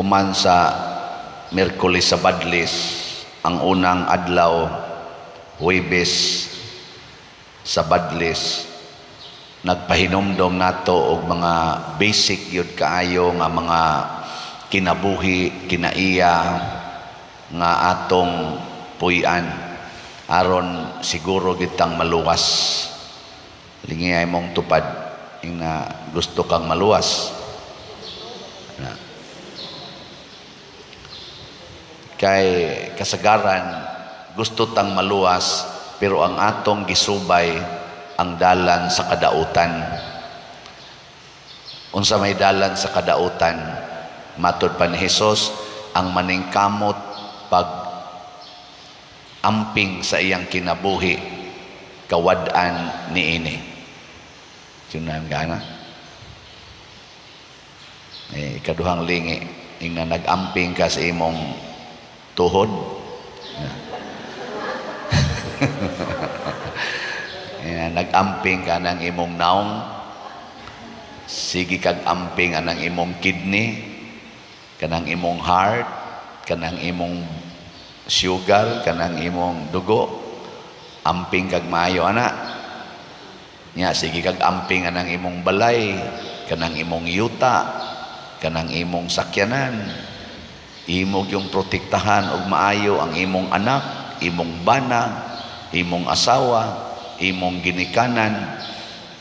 Human sa Miyerkules sa Badlis, ang unang adlaw, Huwebes sa Badlis, nagpahinumdom nato og mga basic gyud kaayo nga mga kinabuhi, kinaiya nga atong puy-an aron siguro kitang maluwas. Lingiyay mong tupad ing gusto kang maluwas. Na. Kay kasagaran gusto tang maluwas, pero ang atong gisubay ang dalan sa kadautan. Unsa may dalan sa kadautan? Matod pa ni Hesus, ang maningkamot pag amping sa iyang kinabuhi, kawad-an niini. Sinunan ka na? Eh, ikaduhang lingi, ing na nag-amping ka sa imong tuhod. Ing nag-amping ka ng imong naong, sige kag amping anang imong kidney, kanang imong heart, kanang imong sugar, kanang imong dugo, amping kag maayo ana. Nya sige kag amping anang imong balay, kanang imong yuta, kanang imong sakyanan. Imo yung protektahan og maayo ang imong anak, imong bana, imong asawa, imong ginikanan.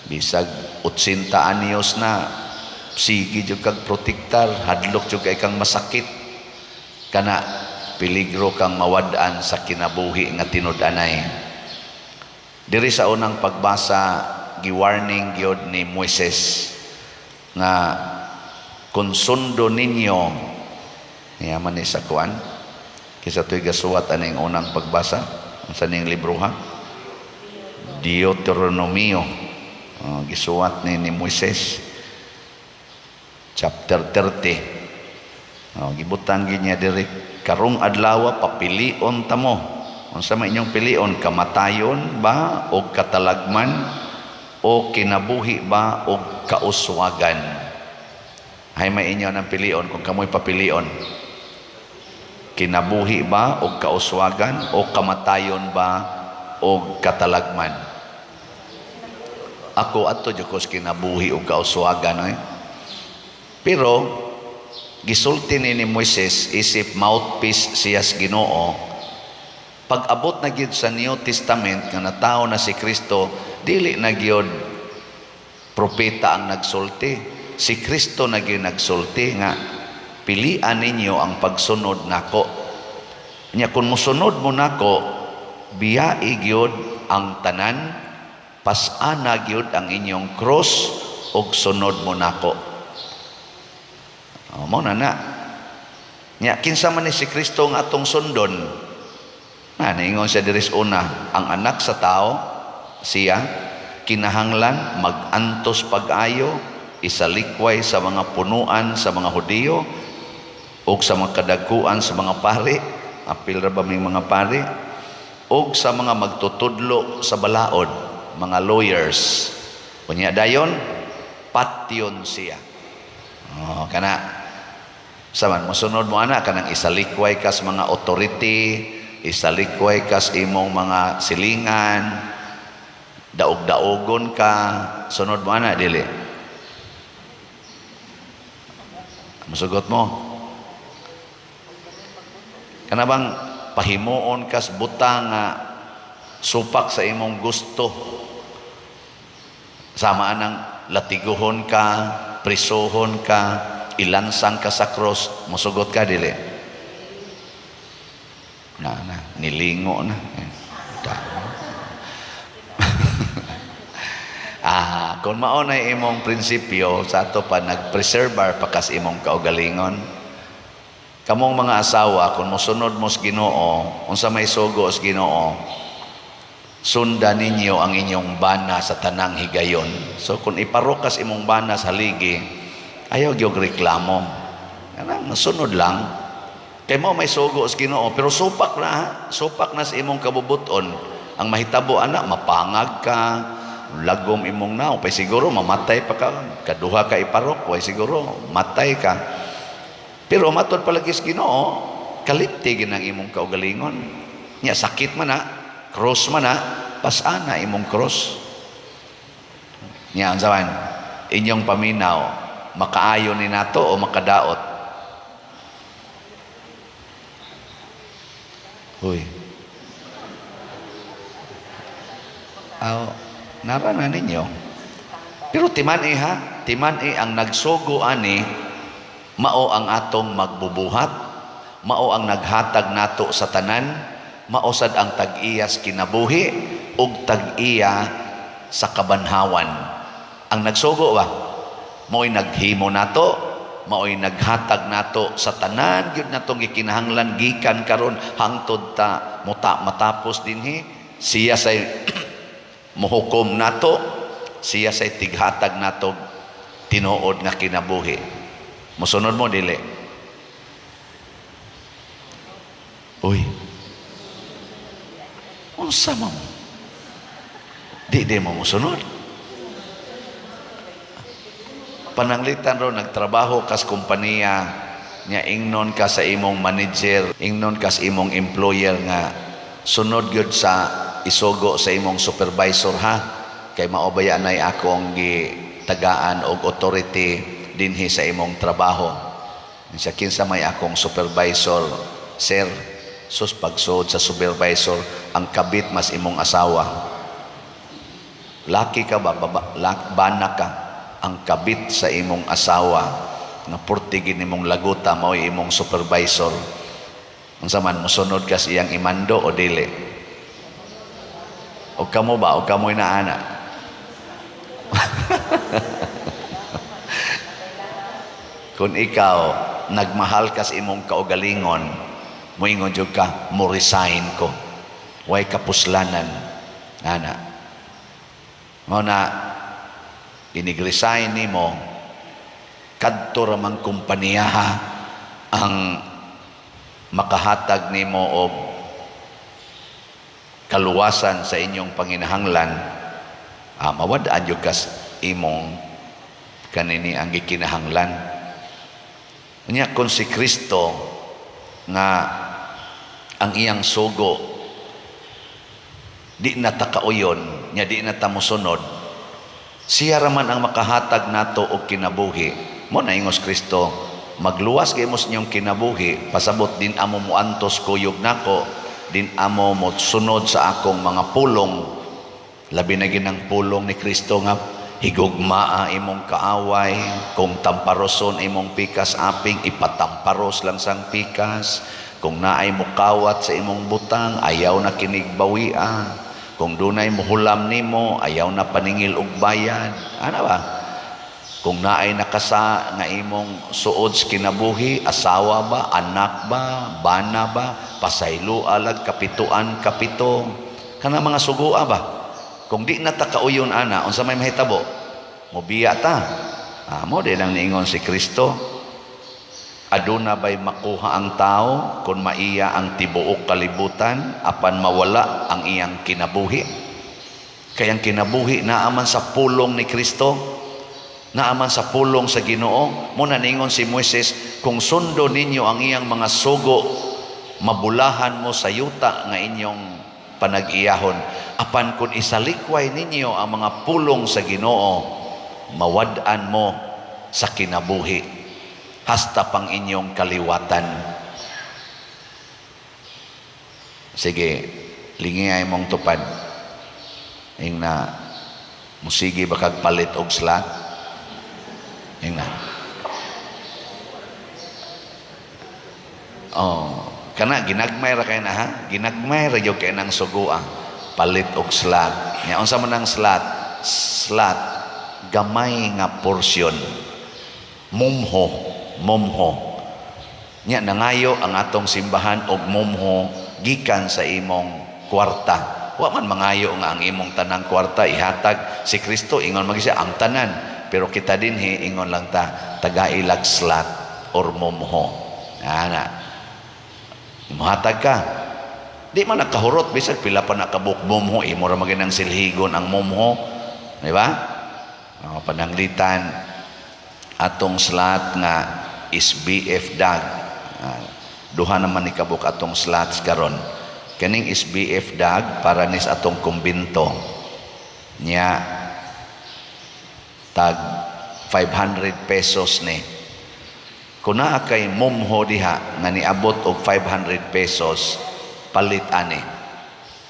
Bisag 80 anyos na, sige jud kag protektar, hadlok jud kay kang masakit. Kana peligro kang mawad-an sa kinabuhi nga tinud-anay. Diri sa unang pagbasa, gi-warning gyud ni Moises nga kung sundo ninyo, niyaman ni sa kuan kisa to'y gasuwat aning unang pagbasa sa ning libroha, Deuteronomio. Oh, gisuwat ni Moises, chapter 30. Oh, gibutang gyud niya diri, karong adlaw papilion ta mo. Unsa may inyong pilion? Kamatayon ba o katalagman, o kinabuhi ba o kauswagan? Hay may inyo ng pilion kung kamoy papilion? Kinabuhi ba o kauswagan, o kamatayon ba o katalagman? Ako, adto jud ko sa kinabuhi o kauswagan, eh. Pero gisulti ni Moises isip mouthpiece siya sa Ginoo. Pag abot na gyud sa New Testament nga natawo na si Kristo, dili na gyud propeta ang nagsulti. Si Kristo na gyud nagsulti nga pilian ninyo ang pagsunod nako. Nya kung mosunod mo nako, biyai gyud ang tanan, pas-ana gyud ang inyong cross ug sunod mo nako. Oh, mo na na. Nya kinsa man ni si Kristo nga atong sundon? Na niingon siya diri sa una, ang Anak sa Tao siya kinahanglan magantos pag-ayo, isalikway sa mga punuan sa mga Hudiyo ug sa mga kadaguan sa mga pari, apil ra ba may mga pari, ug sa mga magtutudlo sa balaod, mga lawyers. Unya dayon patyon siya. Oh, kana saman mosunod mo ana, kanang isalikway kas mga authority, isalikway kas imong mga silingan, daog-daogon ka, sunod mo ana, dili? Musugot mo? Kana bang pahimuon kas butang nga supak sa imong gusto, sama anang latiguhon ka, prisuhon ka, ilansang ka sa cross, musugot ka, dili? Na na nilingo na. Eh, kung mao na imong prinsipyo, sa ato pa nag-preserve pa kas imong kaugalingon. Kamong mga asawa, kung mosunod mo sa Ginoo, unsa may sugo sa Ginoo, sundan ninyo ang inyong bana sa tanang higayon. So kung iparokas imong bana sa haligi, ayaw gyud reklamo. Kanang sunod lang. Kay mo may sugo sa Ginoo, pero supak na, ha? Supak na sa imong kabubuton. Ang mahitabo ana, mapangag ka, lagom imong naong, pay siguro mamatay pa ka, kaduha ka iparok, way siguro matay ka. Pero matod palagi sa Ginoo, kalimti gyud ang imong kaugalingon. Nya sakit man na, cross man na, pasana imong cross. Nya unsa man inyong paminaw, makaayo ni nato o makadaot? Uy. Aw, nara na ninyo. Pero timan-i ha, timan-i ang nagsugo ani mao ang atong magbubuhat, mao ang naghatag nato sa tanan, mao sad ang tag-iyas kinabuhi ug tag-iya sa kabanhawan. Ang nagsugo ba, mao'y naghimo nato, mao'y naghatag nato sa tanan gyud natong gikinahanglan gikan karon hangtod ta muta matapos dinhi. Siya say mohukom nato, siya say tighatag nato tinuod nga kinabuhi. Mosunod mo dili? Uy. Unsa man? Di mo mosunod. Pananglitan ro nagtrabaho kas kompanya nya, ingnon ka sa imong manager, ingnon ka sa imong employer nga sunod gyud sa isugo sa imong supervisor ha, kay mao baya nay akong gitagaan og authority dinhi sa imong trabaho. Siya, kinsa may akong supervisor, sir? Sus, pagsuod sa supervisor, ang kabit mas imong asawa. Laki ka ba, baba, bana ka, ang kabit sa imong asawa nga purtigin imong laguta mao'y imong supervisor. Unsa man, mosunod ka sa iyang imando o dili? O kamo ba? O kamo'y naana? Kung ikaw nagmahal ka sa imong kaugalingon, moingon jud ka, mo resign ko. Way kapuslanan ana. Mao na inig-resign nimo, kadto ra man kompanya ang makahatag nimo og kaluwasan sa inyong panginahanglan, mawad-an jud kas imong kanini ang gikinahanglan. Unya kung si Kristo nga ang iyang sugo di na ta kauyon, nya di na ta mosunod, siya raman ang makahatag nato og kinabuhi. Mo na ingos Kristo, magluwas kay mo sa inyong kinabuhi, pasabot din amo moantos kuyog nako, din amo mosunod sa akong mga pulong. Labi na ginang pulong ni Kristo nga higugmaa imong kaaway, kung tamparoson imong pikas aping, ipatamparos lang sang pikas. Kung naay mukawat sa imong butang, ayaw na kinigbawia. Kung dunay muhulam nimo, ayaw na paningil og bayad. Ana ba? Kung naay nakasa nga imong suod sa kinabuhi, asawa ba, anak ba, bana ba, pasaylo alag kapituan kapito. Kana mga sugoa ba? Kung di na ta kauyon ana, unsa may mahitabo? Mobiya ta. Mo din ang niingon si Kristo. Aduna bay makuha ang tao kung maiya ang tibuok kalibutan apan mawala ang iyang kinabuhi? Kay ang kinabuhi naaman sa pulong ni Kristo, naaman sa pulong sa Ginoo. Mo na niingon si Moises, kung sundo ninyo ang iyang mga sugo, mabulahan mo sa yuta nga inyong panag-iyahon. Apan kung isalikway ninyo ang mga pulong sa Ginoo, mawad-an mo sa kinabuhi hasta pang inyong kaliwatan. Sige, lingiyay mong tupad. Ing na, musigi ba kag palit og slat? Ing na. Oh, kana ginagmay ra kay na ha? Ginagmay ra gyud kay nang sugoa. Palit og slat. Nya unsa man ang slat? Slat gamay nga porsyon. Mumho, mumho. Nya nangayo ang atong simbahan og mumho gikan sa imong kwarta. Wa man mangayo nga ang imong tanang kwarta ihatag si Kristo, ingon man siya ang tanan, pero kita dinhi ingon lang ta tagailag slat or mumho. Ana. Muhatag ka. Di man nakahurot bisag pila pa nakabuk mumho, imo ra maginang silhigon ang mumho. Di ba? Oh, pananglitan atong slat nga SBF dag. Duha naman ni kabuk atong slots karon. Kaning SBF dag para nis atong kumbinto. Nya tag 500 pesos ni. Kung naa kay mumho diha nga niabot og 500 pesos, palit ani.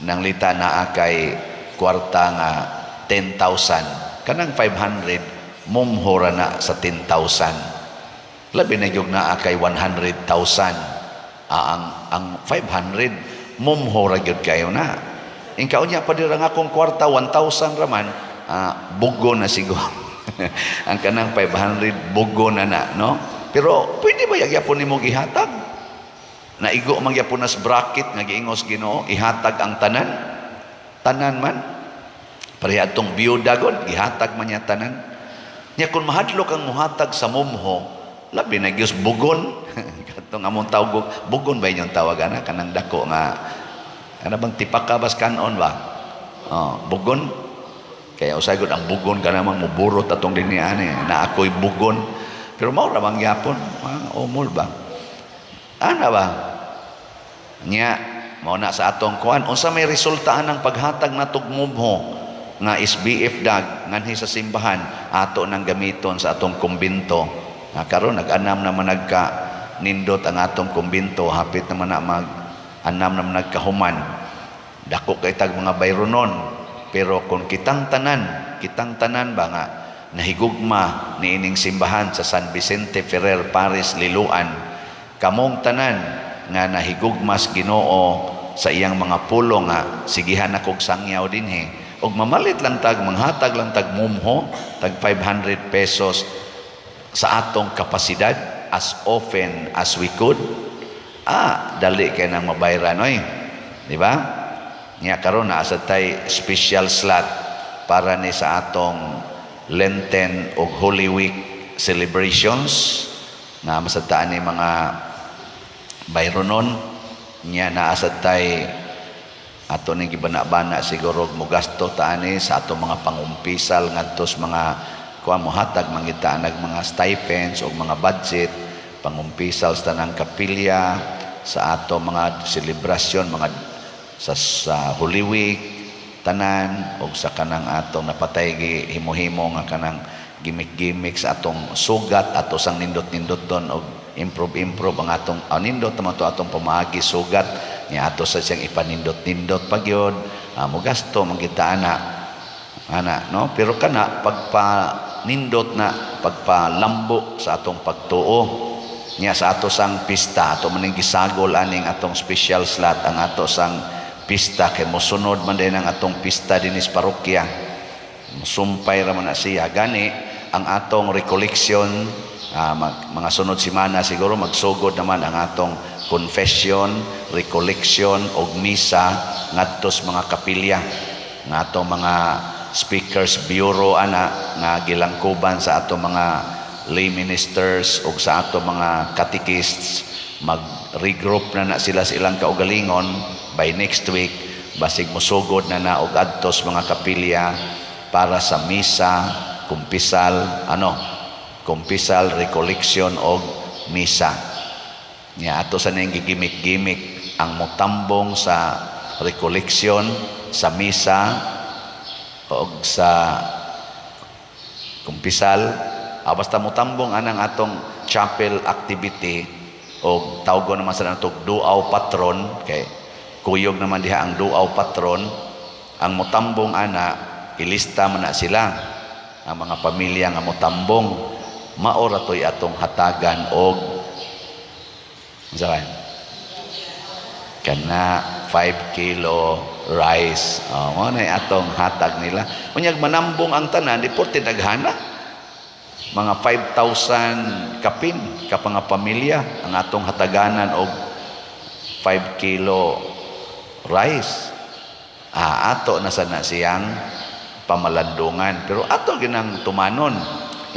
Nang lita naa kay kwarta nga 10,000, kanang 500 mumho ra na sa 10,000. Labi na gyud naa kay 100,000. Ang 500 mumho ra gyud kayo na. Ingka unya pa dira nga akong kwarta 1,000 ra man, bugo na siguro. Ang kanang 500 bugo na na, no? Pero pwede ba gyapon nimo gihatag? Naigo man gyapon nas bracket nga giingos Ginoo, ihatag ang tanan. Tanan man. Pareha atong biyuda god, gihatag man niya tanan. Nya kung mahadlok ang muhatag sa mumho, labi na gyud bugon. Katong among tawag, bugon ba inyong tawag ana, kanang dako nga kana bang tipaka bas kanon ba? Oh, bugon. Kaya usay gud ang bugon ka namang muburot atong dinhi ani na ako'y bugon. Pero mao ra bang gyapon, mga umol ba? Ana ba? Nya mao na sa atong kuan, unsa may resultaan ng paghatag natog mumho nga SBF dag nganhi sa simbahan, ato nang gamiton sa atong kumbinto. Nga karon nag-anam naman, nagka nindot ang atong kumbinto, hapit naman na mag anam naman nagkahuman. Dako kay tag mga bayronon, pero kung kitang tanan ba nga nahigugma niining simbahan sa San Vicente Ferrer Parish Liloan, kamong tanan nga nahigugmas Ginoo sa iyang mga pulong nga sigihan akog sangyaw dinhi og mamalit lang tag, manghatag lang tag mumho tag 500 pesos sa atong kapasidad as often as we could, dali kay nang mabayran oy, di ba? Nya karon naa sa tay special slot para ni sa atong Lenten ug Holy Week celebrations na masadtaan ni mga bayronon. Nya naa sad tay ato ning gibana-bana siguro mogasto ta ani sa atong mga pangumpisal ngadto sa mga kuha, mohatag mangita nag mga stipends o mga budget pangumpisal sa tanang kapilya sa ato mga selebrasyon, mga sa Holy Week tanan, og sa kanang atong napatay gi himo-himo nga kanang gimmick-gimmick sa atong sugat, ato sang nindot-nindot don og improve-improve ang atong nindot naman to atong pamaagi sugat niya, ato sa siyang ipanindot-nindot pa gyud. Mogasto man kita ana ana, no? Pero kana pagpa nindot na pagpalambo sa atong pagtuo niya sa ato sang pista, ato maning gisagol aning atong special slot ang ato sang pista kay mosunod man din ang atong pista dinis parokya, musumpay ra man na siya. Gani ang atong recollection, mga sunod semana siguro magsugod naman ang atong confession, recollection og misa ngadto sa mga kapilya nga atong mga speakers bureau ana nga gilangkuban sa atong mga lay ministers ug sa atong mga catechists. Mag-regroup na na sila sa ilang kaugalingon by next week, basig mosugod na na og adtos mga kapilya para sa misa, kumpisal, ano, kumpisal, recollection og misa. Nya ato sa ning gigimik-gimik ang motambong sa recollection, sa misa og sa kumpisal, basta motambong anang atong chapel activity og tawgon naman sa natog duaw patron kay kuyog naman diha ang duaw patron. Ang motambong ana, ilista man na sila ang mga pamilya nga motambong, mao ra to'y atong hatagan og unsa ba kana, 5 kilo rice. Oh, mao na atong hatag nila. Unyag manambong ang tanan, di porte daghana, mga 5,000 kapin ka nga pamilya ang atong hataganan og 5 kilo rice. Ato na sana siyang pamalandungan, pero ato ginang tumanon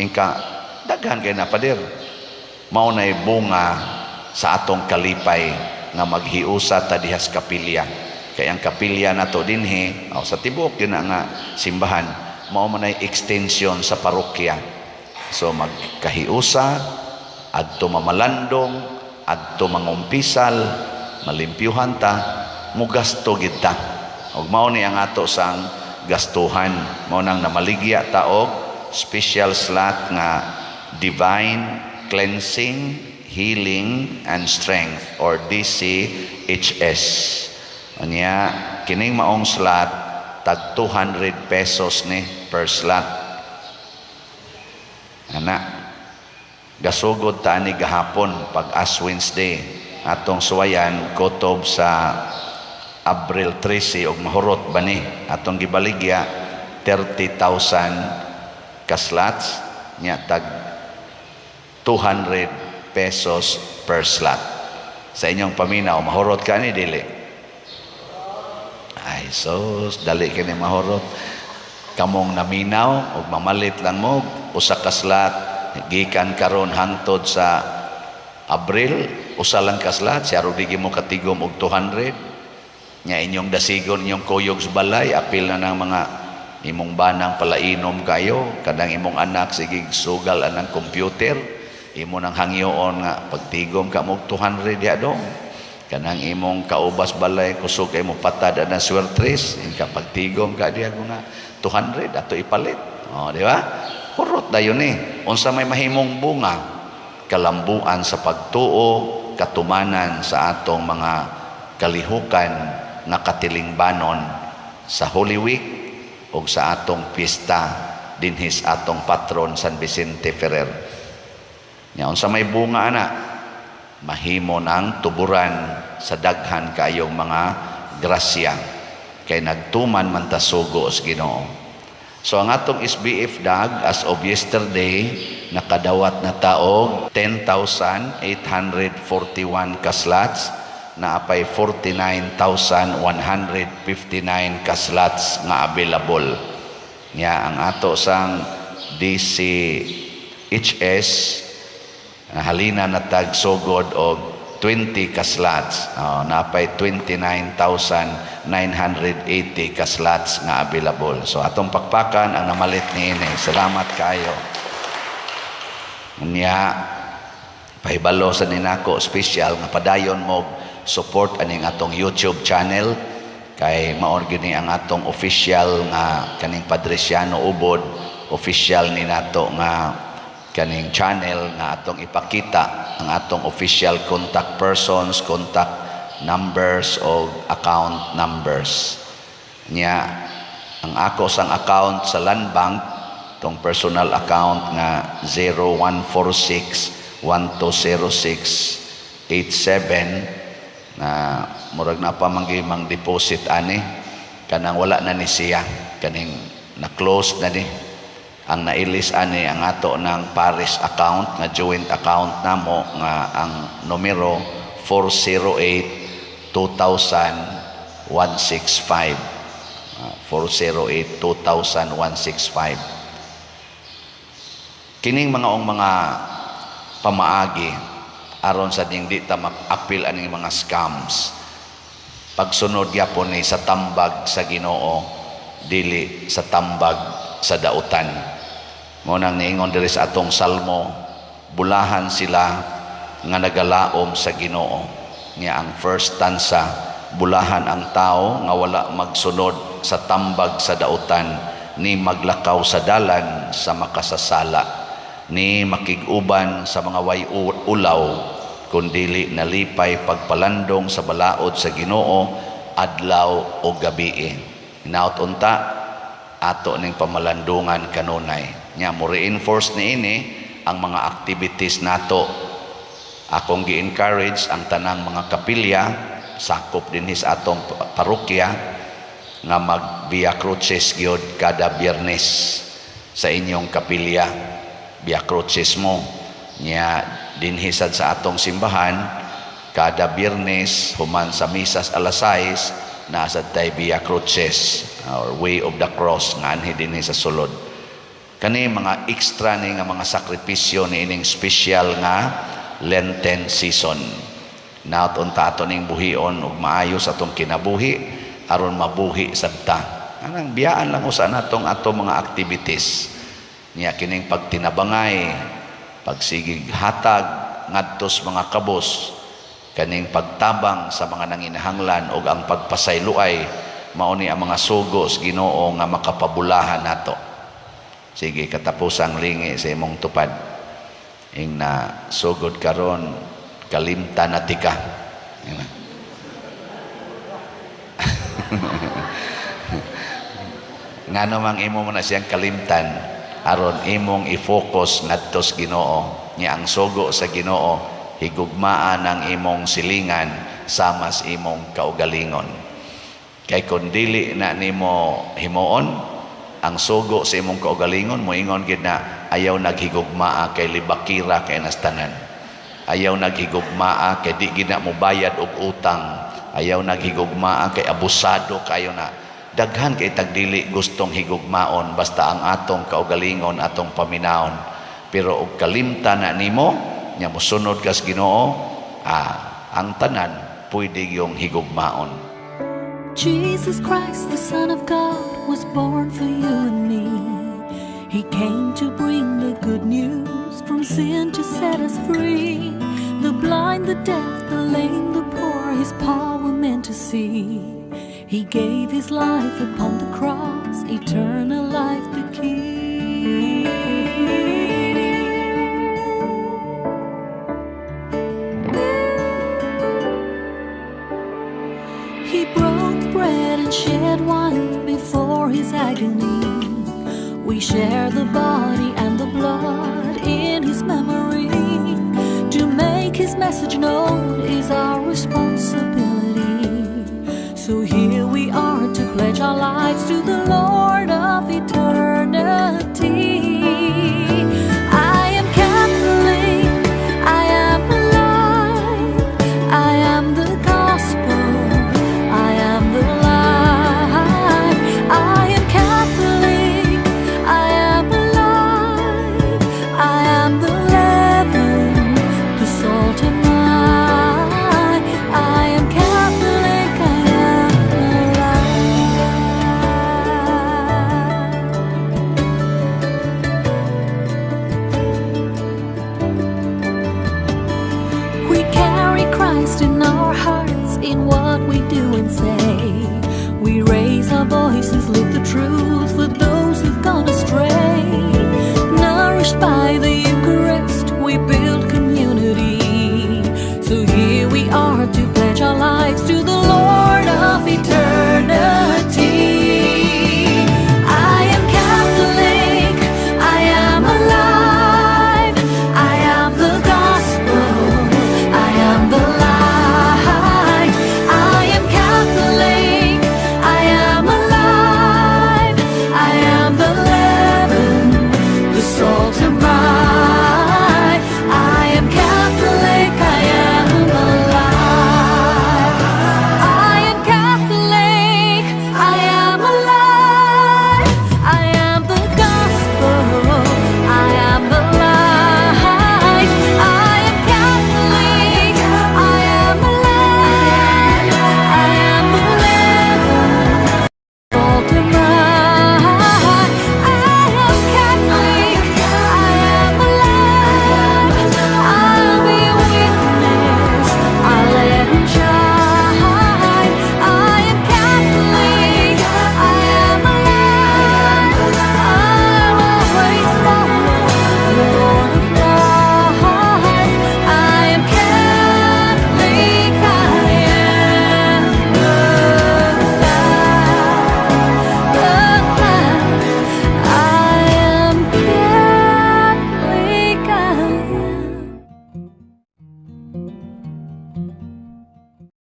ingka daghan kay na pader. Mao nay bunga sa atong kalipay nga maghiusa ta dihas kapilya, kay ang kapilya nato dinhi o sa tibuok yun na nga simbahan, mao man ay extension sa parokya. So magkahiusa. adto mamalandong, adto mangumpisal, malimpyuhan ta, mugasto gid ta. Ug mao ni ang ato sang gastuhan. Mao nang namaligya ta og special slot nga Divine Cleansing, Healing and Strength or DCHS. Unya kining maong slot, tag 200 pesos ni per slot. Ana, gasugod ta ani gahapon pag Ash Wednesday. Atong suwayan kutob sa Abril 13 og mahurot ba ni. Atong gibaligya 30,000 ka slots nya, tag 200 pesos per slot. Sa inyong paminaw, mahurot ka ni dili? Ay sus, dali kini mahurot. Kamong naminaw og mamalit lang mo usa ka slot gikan karon hangtod sa Abril, usa lang ka slot, siya di mo katigom og 200. Nya inyong dasigon inyong kuyog sa balay, apil na ng mga imong banang palainom kayo, kanang imong anak sige sugal anang computer, imo nang hangyoon nga pagtigom ka mo 200 diha dong. Kanang imong kaubas balay kusog kay mo patad anang swertres, inka pagtigom ka diha nga 200 ato ipalit. Oh, di ba? Hurot dayon ni. Unsa may mahimong bunga? Kalambuan sa pagtuo, katumanan sa atong mga kalihukan nga katilingbanon sa Holy Week o sa atong piyesta dinhis atong patron San Vicente Ferrer. Nya unsa may bunga ana? Mahimo ng tuburan sa daghan kayong mga grasya kay nagtuman man ta sugo sa Ginoo. So ang atong SBF dag as of yesterday, nakadawat na ta og 10,841 ka slots, naa pay 49,159 ka slots nga available. Nya ang ato sang DCHS, halina na tag sugod og 20 ka slots. Oh, naa pay 29,980 ka slots nga available. So atong pakpakan ang namalit niini. Salamat kayo. Nya pahibalo sa ninako special nga padayon mo support aning atong YouTube channel kay mao gini ang atong official nga kaning Padriciano Ubod, official ni nato nga kaning channel nga atong ipakita ang atong official contact persons, contact numbers o account numbers. Nya ang ako sang account sa Land Bank, tong personal account nga 0146 1206 87 na murag na pa mang deposit ani, kanang wala na ni siya, kaning na close na ni. Ang nailis ani ang ato ng parish account nga joint account namo nga ang numero 408 2165. 408 2165. Kining mga ong mga pamaagi aron sa ding di ta makapil aning mga scams, pagsunod gyapon ni sa tambag sa Ginoo, dili sa tambag sa dautan. Mo nang niingon diri sa atong salmo, "Bulahan sila nga nagalaom sa Ginoo." Nga ang first stanza, "Bulahan ang tao nga wala magsunod sa tambag sa dautan, ni maglakaw sa dalan sa makasasala, ni makig-uban sa mga way ulaw, kundili nalipay pagpalandong sa balaod sa Ginoo adlaw o gabi." Hinaut unta ato ning pamalandungan kanunay. Nya mo reinforce niini ang mga activities nato. Akong gi-encourage ang tanang mga kapilya sakop dinhi sa atong parokya nga mag Via Crucis gyud kada Biyernes sa inyong kapilya. Via Crucis mo. Nya dinhi sad sa atong simbahan, kada Biyernes human sa misas alas 6, naa sad tay Via Crucis or Way of the Cross nga anhi dinhi sa sulod. Kani mga extra ni nga mga sakripisyo ni ining special nga Lenten season. Naot unta ato ning buhion ug maayo sa atong kinabuhi aron mabuhi sad ta. Anang biyaan lang usa natong ato mga activities. Niya kining pagtinabangay, pagsigig hatag. ngadtos mga kabos, kaning pagtabang sa mga nanginahanglan ug ang pagpasayloay, mao ni ang mga sugo sa Ginoo nga makapabulahan nato. Sige, katapusang lingi sa imong tupad. Ing na sugod karon, kalimta na tika. Ing na. Ngano mang imo mo na siyang kalimtan? Aron imong i-focus ngadto sa Ginoo. Nya ang sugo sa Ginoo, higugmaan ang imong silingan sama sa imong kaugalingon. Kay kung dili na nimo himuon ang sugo sa imong kaugalingon, moingon gid na ayaw naghigugmaa kay libakira kay nastanan. Ayaw naghigugmaa kay di gid na mobayad og utang. Ayaw naghigugmaa kay abusado kayo na. Daghan kay tagdili gustong higugmaon basta ang atong kaugalingon atong paminaon. Pero og kalimta na nimo, nya mosunod kas Ginoo, ang tanan pwede yung higugmaon. Jesus Christ, the Son of God, was born for you and me. He came to bring the good news, from sin to set us free. The blind, the deaf, the lame, the poor, his power meant to see. He gave his life upon the cross, eternal life the key. He broke bread and shed wine before his agony. We share the body and the blood in his memory. To make his message known is our responsibility. So here we are to pledge our lives to the Lord of eternity. I am Catholic, I am alive, I am the gospel, I am the light. I am Catholic, I am alive, I am the leaven, the salt am I. I am Catholic, I am alive. We carry Christ in our hearts, in what we do and say. We raise our voices, live the truth.